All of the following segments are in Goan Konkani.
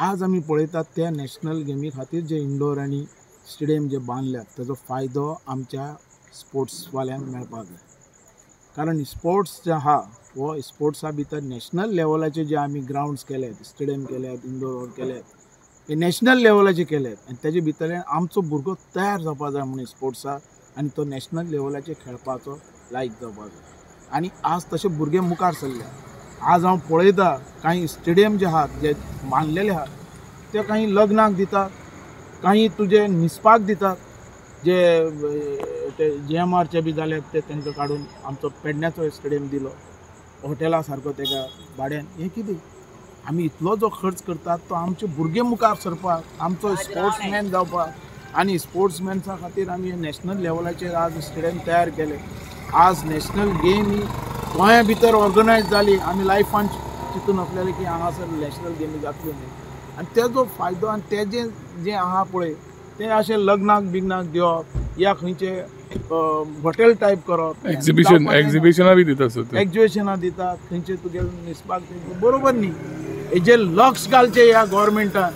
आज आमी पळयतात त्या नॅशनल गेमी खातीर जे इंडोर आनी स्टेडियम जे बांदल्यात ताजो फायदो आमच्या स्पोर्ट्सवाल्यांक मेळपाक जाय. कारण स्पोर्ट्स जे आहा हो स्पोर्ट्सा भितर नॅशनल लेवलाचे जे आमी ग्रावंड्स केल्यात, स्टेडियम केल्यात, इंडोर हॉल केल्यात, हे नॅशनल लेवलाचे केल्यात आनी तेजे भितरल्यान आमचो भुरगो तयार जावपा जाय म्हणून स्पोर्ट्साक आनी तो नॅशनल लेवलाचेर खेळपाचो लायक जावपा जाय. आनी आज तशे भुरगे मुखार सरल्यात. आज हांव पळयता कांय स्टेडियम जे आहात जे बांदलेले आहात ते काही लग्नाक दितात, काही तुजे न्हिसपाक दितात, जे ते जीएमआरचे बी जाल्यात ते तांकां काडून आमचो पेडण्याचो स्टेडियम दिलो हॉटेला सारको तेका भाड्यान. हें कितें आमी इतलो जो खर्च करतात तो आमचे भुरगे मुखार सरपाक, आमचो स्पोर्ट्समॅन जावपाक आनी स्पोर्ट्समॅन्सा खातीर आमी नॅशनल लेवलाचेर आज स्टेडियम तयार केले. आज नॅशनल गेम ही गोंया भितर ऑर्गनायज जाली. आमी लायफान चिंतून आसलेले की हांगासर नॅशनल गेमी जातल्यो न्ही आनी तेजो फायदो आनी तेजें जें आहा पळय तें अशें लग्नाक बिग्नाक दिवप या खंयचे हॉटेल टायप करप, एक्झिबिशन एक्झिबिशनां बी दितात, एक्झिबिशनां दितात खंयचे तुगे न्हिसपाक, बरोबर न्ही. हेजेर लक्ष घालचें ह्या गोवोरमेंटान.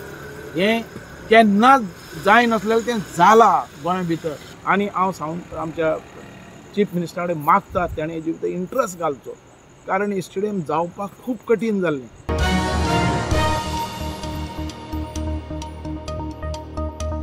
हें केन्नाच जायनासलेलें तें जालां गोंया भितर. आनी हांव सांग आमच्या चीफ मिनिस्टरा कडेन मागता तेणें हेजे भितर इंट्रस्ट घालचो, कारण स्टेडियम जावपाक खूब कठीण जाल्लें.